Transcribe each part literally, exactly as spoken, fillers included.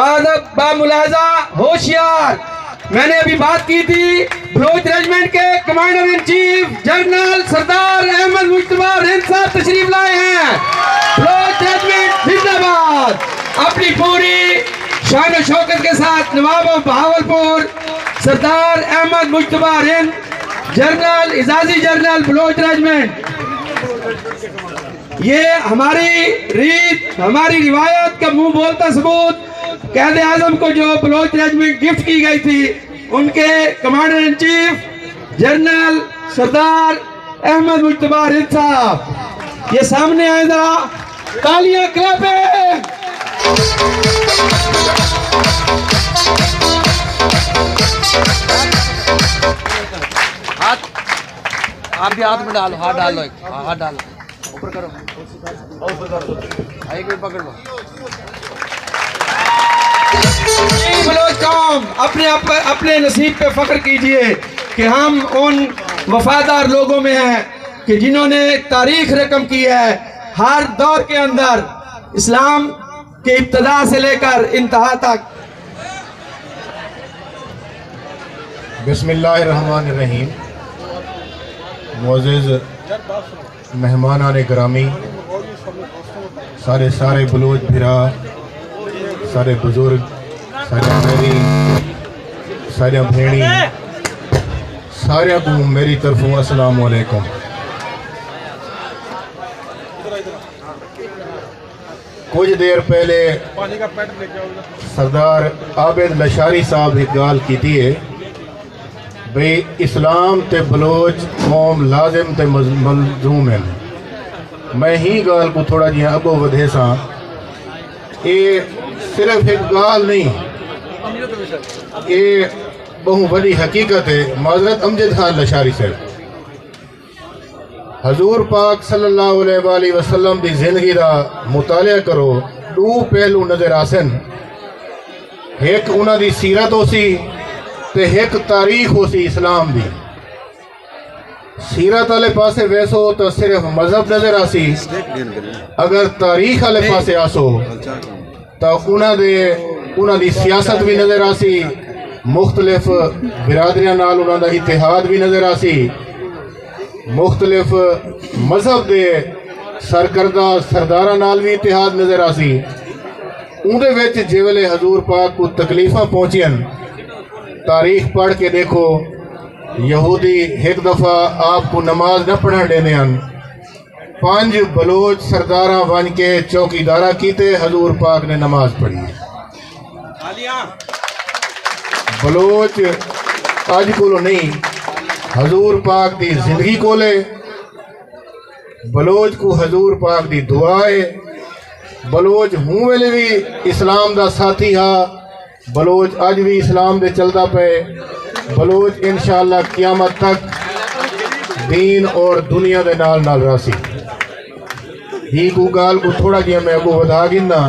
ادب، باملاحظہ، ہوشیار۔ میں نے ابھی بات کی تھی، بلوچ رجمنٹ کے کمانڈر ان چیف جنرل سردار احمد مجتبیٰ رند صاحب تشریف لائے ہیں۔ بلوچ رجمنٹ زندہ باد۔ اپنی پوری شان و شوکت کے ساتھ نواب آف بہاولپور سردار احمد مجتبیٰ رند، جنرل، اعزازی جنرل بلوچ رجمنٹ۔ یہ ہماری ریت، ہماری روایت کا منہ بولتا ثبوت قائد اعظم کو جو بلوچ رجمنٹ گفٹ کی گئی تھی، ان کے کمانڈر ان چیف جنرل سردار احمد مجتبیٰ رند صاحب، یہ سامنے آئیں ذرا، تالیاں کلیپیں۔ ہاتھ، آپ بھی ہاتھ میں ڈالو، ہاتھ ڈالو، ایک ہاتھ ڈالو۔ اوپر کرو۔ آئیے، کوئی پکڑ لو۔ اے بلوچ قوم، اپنے آپ پر، اپنے نصیب پہ فخر کیجیے کہ ہم ان وفادار لوگوں میں ہیں کہ جنہوں نے تاریخ رقم کی ہے، ہر دور کے اندر اسلام کی ابتدا سے لے کر انتہا تک۔ بسم اللہ الرحمن الرحیم۔ معزز مہمانان گرامی، سارے، سارے بلوچ بھرا، سارے بزرگ، سارے میری، سارے بھیݨی، سارے کو میری طرفوں السلام علیکم۔ کجھ دیر پہلے سردار عابد لشاری صاحب ہک ڳالھ کیتی ہے بھئی اسلام تے بلوچ قوم لازم تے مز-، ملزوم ہن۔ میں ہی ڳالھ کوں تھوڑا جیہاں اڳوں ودھیساں۔ اے صرف ہک ڳالھ نہیں، اے ٻہوں وݙی حقیقت ہے۔ معذرت، امجد خان لشاری صاحب۔ حضور پاک صلی اللہ علیہ وآلہ وسلم دی زندگی دا مطالعہ کرو، ݙو پہلو نظر آسن، ہک انہاں دی سیرت ہوسی تے ہک تاریخ ہوسی اسلام دی۔ سیرت والے پاسے ویسو تاں صرف مذہب نظر آسی، اگر تاریخ والے پاسے آسو تاں انہاں دے، انہاں دی سیاست وی نظر آسی، مختلف برادریاں نال انہاں دا اتحاد وی نظر آسی، مختلف مذہب دے سرکردہ سرداراں نال وی اتحاد نظر آسی۔ اوندے وچ جے ویلے حضور پاک کوں تکلیفاں پہنچین، تاریخ پڑھ کے ݙیکھو، یہودی ہک دفعہ آپ کوں نماز نہ پڑھݨ ݙیندے ہن، پنج بلوچ سرداراں ونڄ کے چوکیدارا کیتے حضور پاک نے نماز پڑھی۔ بلوچ اڄ کولو نہیں، حضور پاک دی زندگی کولے۔ بلوچ کوں حضور پاک دی دعا ہے۔ بلوچ ہوں ویلے وی اسلام دا ساتھی ہا، بلوچ اڄ وی اسلام دے چلدا پئے، بلوچ انشاءاللہ قیامت تک دین اور دنیا دے نال نال راہسی۔ ہی کوں ڳالھ کوں تھوڑا جیہاں میں اڳوں ودھا گھننا،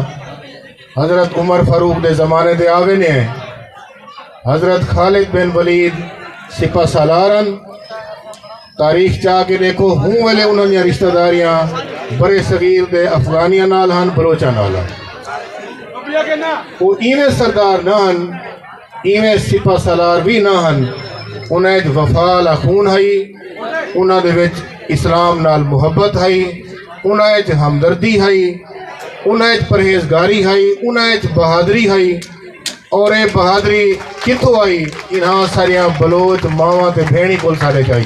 حضرت عمر فاروق دے زمانے دے آوے نے، حضرت خالد بن ولید سپہ سالار ہن۔ تاریخ چا کے ݙیکھو، ہوں ویلے انہاں دیاں رشتہ داریاں برصغیر دے افغانیاں نال ہن، بلوچاں نال ہن۔ او ایویں سردار نہ ہن، ایویں سپہ سالار وی نہ ہن۔ انہاں اچ وفا آلا خون ہئی، انہاں دے وچ اسلام نال محبت ہئی، انہاں اچ ہمدردی ہئی، انہاں اچ پرہیزگاری ہئی، انہاں اچ بہادری ہئی۔ اور اے بہادری کتھوں آئی؟ انہاں ساریاں بلوچ ماواں تے بھیݨیں کول ساݙے چ آئی۔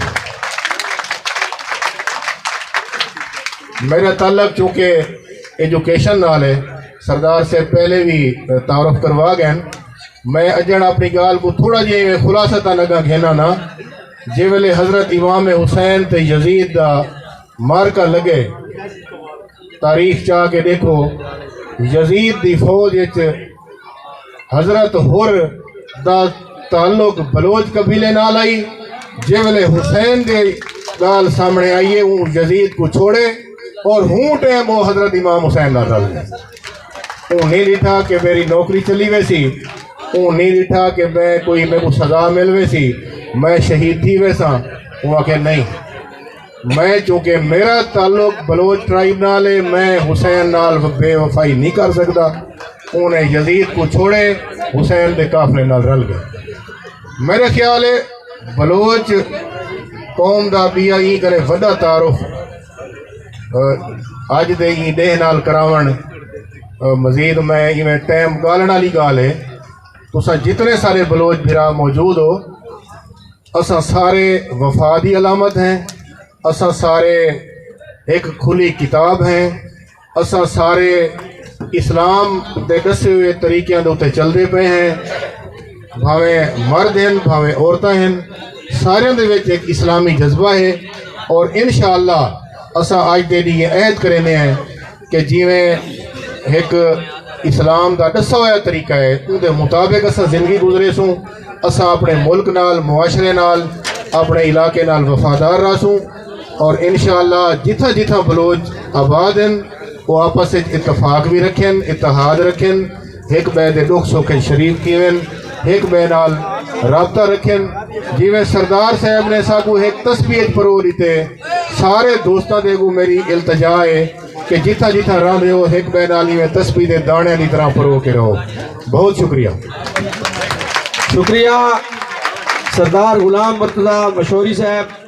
میرا تعلق چونکہ ایجوکیشن نال ہے، سردار صاحب پہلے وی تعارف کروا ڳئن۔ میں اڄݨ اپݨی ڳالھ کوں تھوڑا جیہاں ایویں خلاصتاً اڳاں گھناں نا، جے ویلے حضرت امام حسین تے یزید دا معرکہ لڳے، تاریخ چا کے ݙیکھو، یزید دی فوج اچ حضرت حر دا تعلق بلوچ قبیلے نال ہئی۔ جے ویلے حسین دی ڳالھ سامݨے آئی ہے، اوں یزید کوں چھوڑے اور ہوں ٹائم او حضرت امام حسین نال رل ڳئے۔ اوں نہیں ݙٹھا کہ میری نوکری چلی ویسی، اوں نہیں ݙٹھا کہ میں کوئی، میکوں سزا مل ویسی، میں شہید تھی ویساں۔ اوں آکھیا نہیں، میں، چونکہ میرا تعلق بلوچ ٹرائب نال ہے، میں حسین نال بے وفائی نہیں کر سڳدا۔ انہیں یزید کوں چھوڑے، حسین دے قافلے نال رل ڳئے۔ میرے خیال ہے بلوچ قوم دا ٻیا ایں کرے وݙا تعارف، آ، اڄ دے ایں ݙینہہ نال کراوݨ، آ، مزید میں ایویں ٹائم ڳالھݨ والی ڳالھ ہے۔ تساں جتنے سارے بلوچ بھرا موجود ہو، اساں سارے وفا دی علامت ہیں، اساں سارے ہک کھلی کتاب ہیں، اساں سارے اسلام دے ݙسے ہوئے طریقیاں دے اتے چلدے پئے ہیں، بھاویں مرد ہن، بھاویں عورتاں ہن، ساریاں دے وچ ہک اسلامی جذبہ ہے۔ اور انشاءاللہ اساں اڄ دے ݙینہہ عہد کریندے ہیں کہ جیویں ہک اسلام دا ݙسا ہویا طریقہ ہے، اون دے مطابق اساں زندگی گزریسوں، اساں اپݨے ملک نال، معاشرے نال، اپݨے علاقے نال وفادار رہسوں۔ اور انشاءاللہ جتھاں جتھاں بلوچ آباد ہن، وہ آپس وچ اتفاق بھی رکھن، اتحاد رکھن، ہک ٻئے دے ݙکھ سکھ وچ شریک تھیون، ہک ٻئے نال رابطہ رکھن۔ جیویں سردار صاحب نے ساکوں ہک تسبیح وچ پرو ݙتے، سارے دوستاں دے اڳوں میری التجا ہے کہ جتھاں جتھاں رہندے ہو، ہک ٻئے نال ایویں تسبیح دے داݨیاں دی طرح پرو کے رہو۔ بہت شکریہ۔ شکریہ سردار غلام مرتضی مشوری صاحب۔